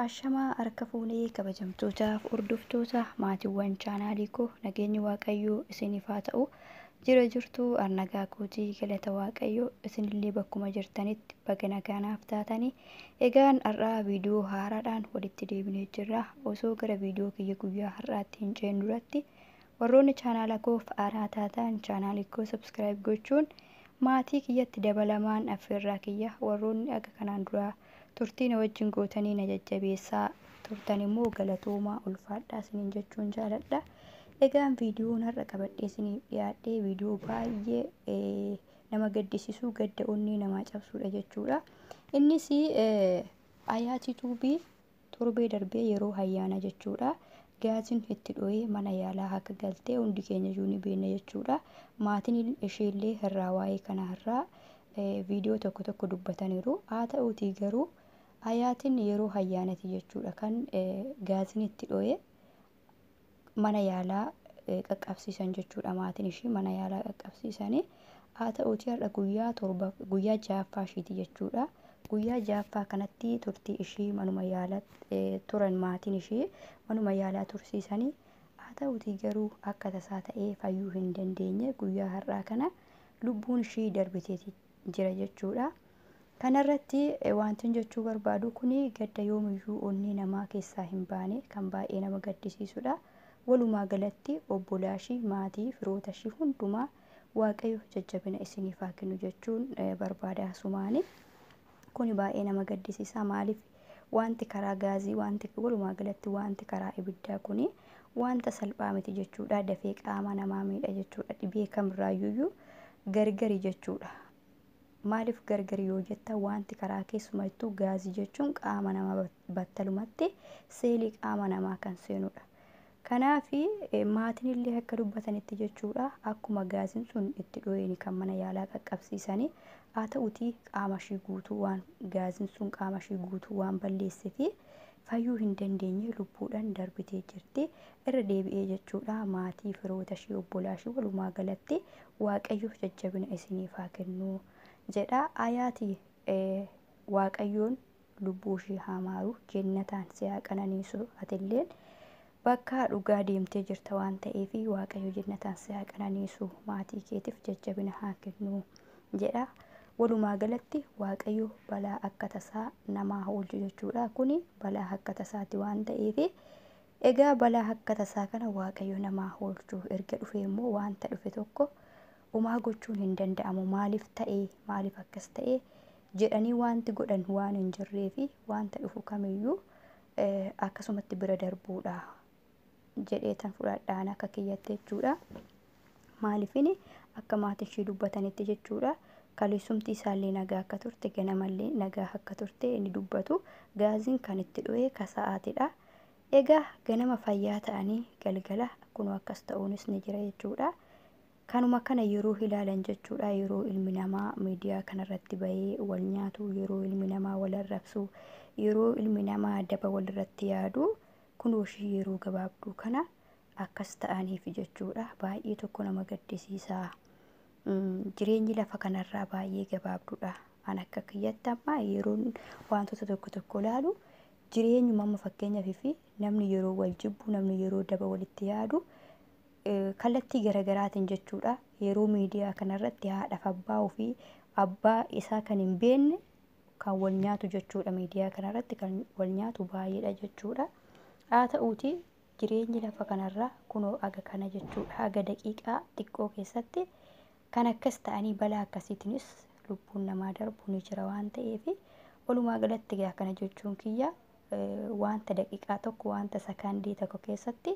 Ashamaa harka fuunee kabajamtootaaf hordoftoota maatiiwwan chaanaalii koo, nageenyi Waaqayyoo isiniif haa ta'u. Jira jirtuu? Arnagaa kootii, galata Waaqayyoo. Isinillee bakkuma jirtanitti baga nagaanaaf taatanii. Egaan har'aa viidiyoo haaraadhaan walitti deebinee jirra. Osoo gara viidiyoo kiyya guyyaa har'aatti hin cehin duratti, warroonni chaanaala koof haaraa taatan chaanaalii koo subscribe gochuun maatii kiyyatti dabalamaan affeerraa kiyya. Warroonni akka kanaan duraa turtii na wajjin gootanii na jajjabeessaa turtan immoo galatoomaa, ulfaadhaa isiniin jechuun jaaladha. Egaan viidiyoon har'a qabadhee isiniif dhiyaadhee viidiyoo baay'ee nama gaddisiisuu, gadda onnee namaa cabsuudha jechuudha. Innis Ayaatii Tuubii torbee darbee yeroo ayyaana jechuudha. Gaaziin itti dho'ee mana yaalaa akka galtee hundi keenya iyyuu ni beekna jechuudha. Maatiin isheellee irraa waa'ee kana irraa viidiyoo tokko tokko dubbataniiru. Haa ta'uutii garuu Ayaatiin yeroo ayyaanati jechuudha kan gaaziin itti dho'ee mana yaalaa qaqqabsiisan jechuudha, maatiin ishii mana yaalaa qaqqabsiisanii. Haa ta'uutii har'a guyyaa 7, guyyaa 6ffaa ishiiti jechuudha. Guyyaa 6ffaa kanatti turtii ishii manuma yaalaa turan, maatiin ishii manuma yaalaa tursiisanii. Haa ta'uutii garuu akka tasaa ta'ee fayyuu hin dandeenye, guyyaa har'aa kana lubbuun ishii darbiteeti jira jechuudha. Kanarratti wanti jechuu barbaadu, kuni gadda yoomiyyuu onnee namaa keessaa hin baane kan baay'ee nama gaddisiisudha. Walumaa galatti obbolaa ishii, maatii, firoota ishii hundumaa Waaqayyo jajjabina isiniif haa kennu jechuun barbaada sumaani. Kuni baay'ee nama gaddisiisa. Maaliif, wanti karaa gaazii, wanti walumaa galatti wanti karaa ibiddaa kuni wanta salphaa miti jechuudha. Dafee qaama namaa miidha jechuudha. Dhibee kamirraayyuu gargari jechuudha. Maaliif gargari yoo jetta, wanti karaa keessumattuu gaazii jechuun qaama namaa battalumatti seelii qaama namaa kan seenudha. Kanaaf maatiin illee akka dubbatanitti jechuudha, akkuma gaaziin sun itti dho'een kan mana yaalaa qaqqabsiisanii. Haa ta'utii qaama ishii guutuu waan gaaziin sun qaama ishii guutuu waan balleessee fi fayyuu hin dandeenye lubbuudhaan darbitee jirti. Irra deebi'ee jechuudha, maatii, firoota ishii, obbolaa ishii walumaa galatti Waaqayyo jajjabina isiniif haa kennu jedha. Ayaati, Waaqayyoon lubbuu ishii haa maaru, jennataan si haa qananiisu. Atilleen bakka dhugaa deemtee jirta waan ta'eef Waaqayyo jennataan si haa qananiisu, maatii keetiif jajjabina haa kennu jedha. Walumaa galatti Waaqayyo balaa akka tasaa namaa oolchu jechuudha. Kuni balaa akka tasaati waan ta'eef, egaa balaa akka tasaa kana Waaqayyo namaa oolchu. Erga dhufe immoo wanta dhufe tokko umaa gochuun hin danda'amu. Maaliif ta'e, maaliif akkas ta'e jedhanii wanti godhan waan hin jirree fi wanta dhufu kamiyyuu akkasumatti bira darbuudha jedhee tan fudhadhaan akka kiyyatti jechuudha. Maaliifini, akka maatiin ishii dubbatanitti jechuudha, kaleessumti isaallee nagaa akka turte, ganamallee nagaa akka turte inni dubbatu. Gaaziin kan itti dho'ee kasa'aatidha. Egaa ganama fayyaa ta'anii galgala kunoo akkas ta'uunis ni jira jechuudha. Kanuma kana yeroo ilaalan jechuudha, yeroo ilmi namaa miidiyaa kanarratti bahee wal nyaatu, yeroo ilmi namaa wal arrabsu, yeroo ilmi namaa daba walirratti yaadu, kunoo ishii yeroo gabaabduu kana akkas ta'aniif jechuudha. Baay'ee tokko nama gaddisiisa. Jireenyi lafa kanarraa baay'ee gabaabduudha. An akka kiyyatti amma yeroon wantoota tokko tokko ilaalu, jireenyuma amma fakkeenyaaf fi namni yeroo wal jibbu, namni yeroo daba walitti yaadu kallattii garaagaraatiin jechuudha. Yeroo miidiyaa kanarratti haadhaaf abbaa ofii, abbaa isaa kan hin beekne kan wal nyaatu jechuudha. Miidiyaa kanarratti kan wal nyaatu baay'eedha jechuudha. Haa ta'uuti jireenyi lafa kanarraa kunoo aga kana jechuudha. Haga daqiiqaa xiqqoo keessatti kan akkas ta'anii balaa akkasiitiinis lubbuun namaa darbu ni jira waan ta'eef, walumaa galatti egaa kana jechuun kiyya, wanta daqiiqaa tokko, wanta sakandii tokko keessatti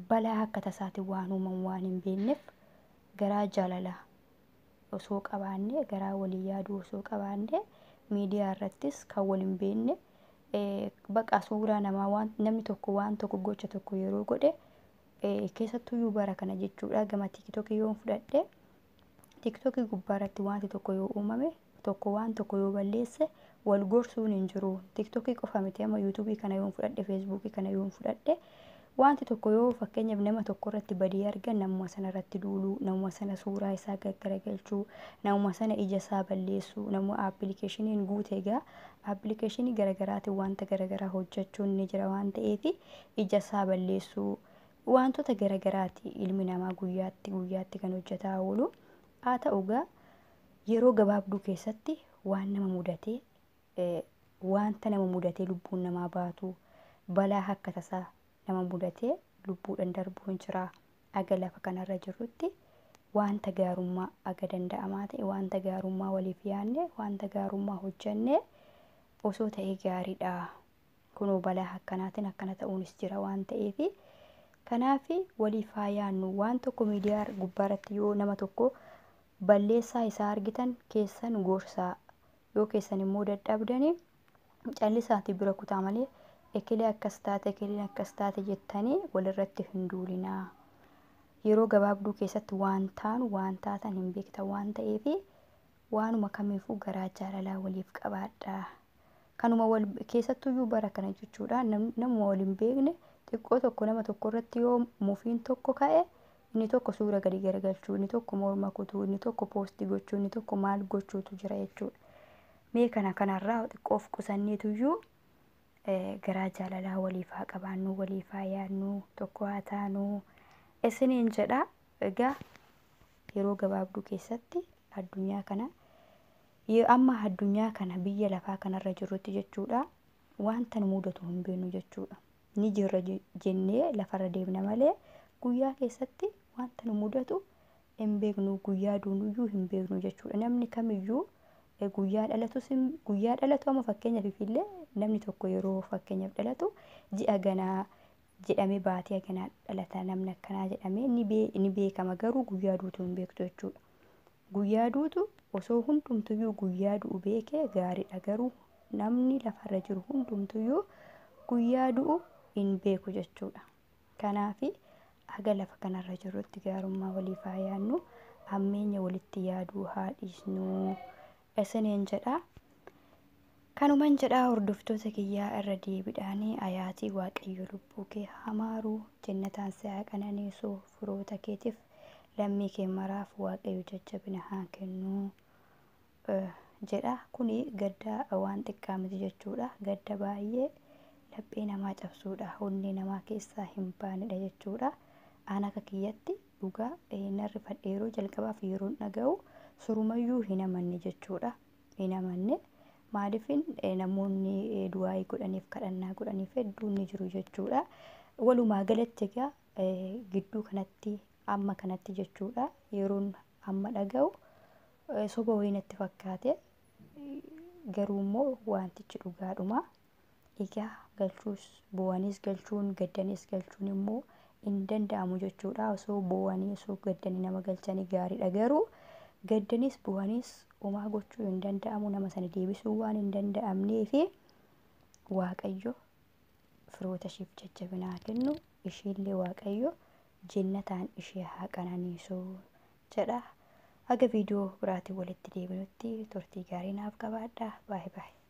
balaa akka tasaatiin waan uumamu waan hin beekneef, garaa jaalalaa osoo qabaanne, garaa walii yaaduu osoo qabaanne, miidiyaa irrattis kan wal hin beekne baqa suuraa namaa, waan namni tokko waan tokko gocha tokko yeroo godhe, keessattuyyuu bara kana jechuudha, gama TikTokii yoo fudhadhe, TikTokii gubbaa irratti wanti tokko yoo uumame, tokko waan tokko yoo balleesse, wal gorsuun hin jiru. TikTokii qofa miti, amma YouTubeii kana yoo fudhadhe, Facebookii kana yoo fudhadhe, Wanti tokko yoo fakkeenyaaf nama tokko irratti badii argan, namuma sana irratti duuluu, namuma sana suuraa isaa gaggaragalchuu, namuma sana ija isaa balleessuu, nama appilikeeshiniin guute, egaa appilikeeshinii garaagaraatiin wanta garaagaraa hojjechuun ni jira waan ta'eef, ija isaa balleessuu, wantoota garaagaraati ilmi namaa guyyaatti guyyaatti kan hojjetaa oolu. Haa ta'u egaa, yeroo gabaabduu keessatti waan nama mudatee, wanta nama mudatee lubbuun namaa baatu, balaa akka tasaa nama mudatee lubbuudhaan darbuun jira. Aga lafa kanarra jirrutti wanta gaarummaa aga danda'amaa ta'e, wanta gaarummaa waliif yaadne, wanta gaarummaa hojjenne osoo ta'ee gaariidha. Kunoo balaa akkanaatiin akkana ta'uunis jira waan ta'eef, kanaaf waliif haa yaadnu. Waan tokko miidiyaa gubbaarratti yoo nama tokko balleessaa isaa argitan, keessan gorsaa, yoo keessan immoo dadhabdanii callisaatii bira kutaa malee, ekelee akkas taate, ekeleen akkas taate jettanii walirratti hin duulinaa. Yeroo gabaabduu keessatti waan taanu, waan taatan hin beektan waan ta'eef, waanuma kamiifuu garaa jaalalaa waliif qabaadhaa. Kanuma wal keessattuyyuu bara kana jechuudha, namuma wal hin beekne xiqqoo tokko nama tokko irratti yoo mufiin tokko ka'e, inni tokko suura gadi garagalchuu, inni tokko morma kutuu, inni tokko poostii gochuu, inni tokko maal gochuutu jira jechuudha. Mee kana kanarraa xiqqoo of qusanneetuyyuu garaa jaalalaa waliif haa qabaannu, waliif haa yaadnu, tokko haa taanu isiniin jedha. Egaa yeroo gabaabduu keessatti addunyaa kana, amma addunyaa kana, biyya lafaa kanarra jirrutti jechuudha, wanta nu mudatu hin beeknu jechuudha. Ni jirra jennee lafarra deemna malee, guyyaa keessatti wanta nu mudatu hin beeknu, guyyaa duunuyyuu hin beeknu jechuudha. Namni kamiyyuu guyyaa dhalatus, guyyaa dhalatu, amma fakkeenyaaf illee namni tokko yeroo fakkeenyaaf dhalatu ji'a ganaa jedhamee, baatii ganaa dhalata namni akkanaa jedhamee ni beekama, garuu guyyaa duutu hin beektu jechuudha. Guyyaa duutu osoo hundumtuyyuu guyyaa du'u beekee gaariidha, garuu namni lafarra jiru hundumtuyyuu guyyaa du'u hin beeku jechuudha. Kanaaf haga lafa kanarra jirrutti gaarummaa waliif haa yaadnu, hammeenya walitti yaaduu haa dhiisnu isiniin jedha. Kanuman jedhaa, hordoftoota kiyyaa, irra deebiidhaanii Ayaatii Waaqayyo lubbuu kee haa maaru, jennataan si haa qananiisu, firoota keetiif lammii kee maraaf Waaqayyo jajjabina haa kennu jedha. Kuni gadda waan xiqqaa miti jechuudha. Gadda baay'ee laphee namaa cabsuudha. Onnee namaa keessaa hin baanedha jechuudha. Aan akka kiyyatti dhugaa narri fadhe, yeroo jalqabaaf yeroon dhaga'u surumayyuu hin amanne jechuudha. Hin amanne. Maaliifin, namoonni du'aayii godhaniif, kadhannaa godhaniif hedduun ni jiru jechuudha. Walumaa galatti egaa gidduu kanatti, amma kanatti jechuudha, yeroon amma dhaga'u soba wayii natti fakkaate, garuu immoo wantichi dhugaadhuma. Egaa galchuus, boo'aniis galchuun, gaddaniis galchuun immoo hin danda'amu jechuudha. Osoo boo'anii, osoo gaddanii nama galchanii gaariidha, garuu gaddaniis boo'aniis homaa gochuu hin danda'amu, nama sana deebisuu waan hin danda'amneefi, Waaqayyo firoota isheef jajjabina haa kennu, isheellee Waaqayyo jennataan ishee haa qananiisu jedha. Haga viidiyoo biraatiin walitti deebinutti turtii gaarii naaf qabaadha. Baay'ee baay'ee.